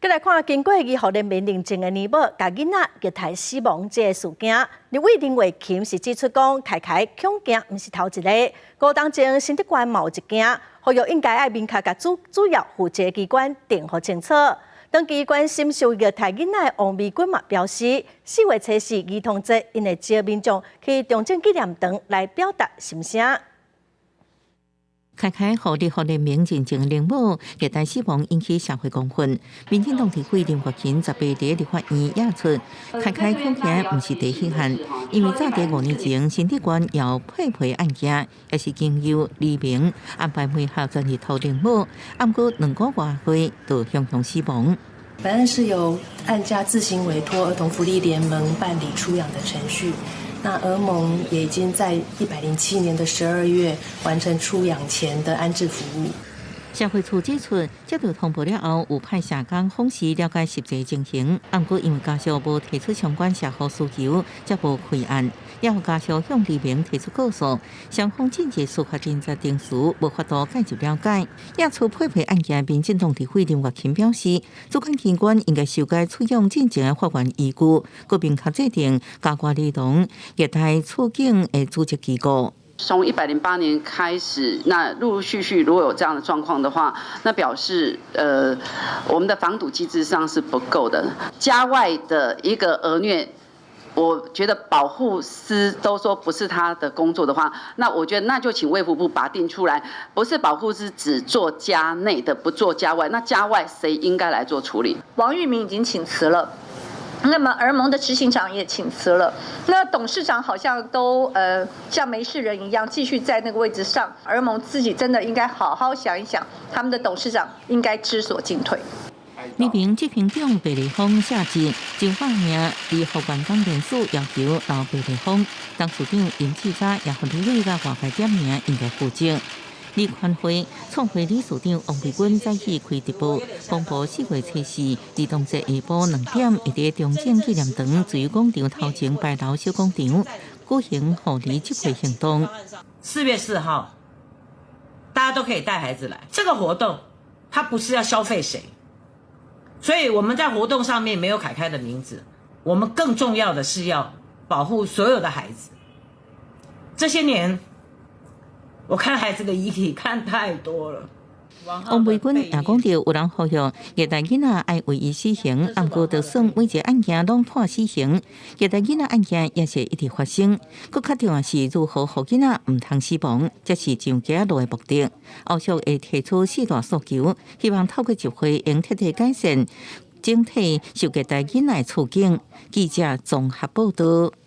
閣來看，經過醫護聯盟認證的奶母，共囡仔虐待死亡這个事件，立委林月琴是指出講，凱凱恐驚毋是頭一个，五冬前新竹縣嘛有一件，呼籲應該愛明確共主要負責機關定予清楚。長期關心受虐待囡仔的王美君嘛表示，4月初四兒童節，𪜶會召民眾去中正紀念堂來表達心聲。凱凱予立法聯盟認證奶母虐待死亡引起社會公憤，民進黨立委林月琴18佇立法院指出，凱凱恐驚毋是第一項，因為早佇5年前新竹縣有配皮案件，也是經由黎明安排配合專日托奶母，毋過2個外歲就雄雄死亡。本案是由案家自行委託兒童福利聯盟辦理出養的程序。那兒盟也已經在107年的12月完成出養前的安置服務。社會處指出，接到通報了後，有派社工訪視了解實際情形，毋過因為家屬無提出相關社福需求，才無開案。也予家屬向黎明提出告訴，雙方進入司法偵查程序，無法度介入了解。也出配皮案件，民進黨立委林月琴表示，主管機關應該修改出養進前的法源依據，閣明確制定家外兒童虐待處境的主責機構。從108年開始，那陸陸續續如果有這樣的狀況的話，那表示我們的防堵機制上是不夠的。家外的一個兒虐，我覺得保護司都說不是他的工作的話，那我覺得那就請衛福部把它定出來，不是保護司只做家內的，不做家外，那家外誰應該來做處理？王玉明已經請辭了。那麼兒盟的執行長也請辭了，那董事長好像都像沒事人一樣繼續在那個位置上。兒盟自己真的應該好好想一想，他們的董事長應該知所進退。黎明執行長白麗芳下旨，就發命醫護員工聯署要求留白麗芳，董事長林志嘉也予立委佮外界點名應該負責。立寬會創會理事長王美君早起開直播，公布4月初四兒童節下晡2點，會佇中正紀念堂自由廣場頭前牌樓小廣場舉行護兒集會行動。4月4號，大家都可以帶孩子來。這個活動，它不是要消費誰，所以我們在活動上面沒有凱凱的名字。我們更重要的是要保護所有的孩子。這些年，我看孩子的遺體看太多了。王美君也講著，有人呼籲虐待囡仔愛予以死刑，毋過就算每一个案件攏判死刑，虐待囡仔案件也是一直發生。閣較重要是如何予囡仔毋通死亡，才是上街路的目的。後續會提出四大訴求，希望透過集會會徹底改善整體受虐待囡仔的處境。記者綜合報導。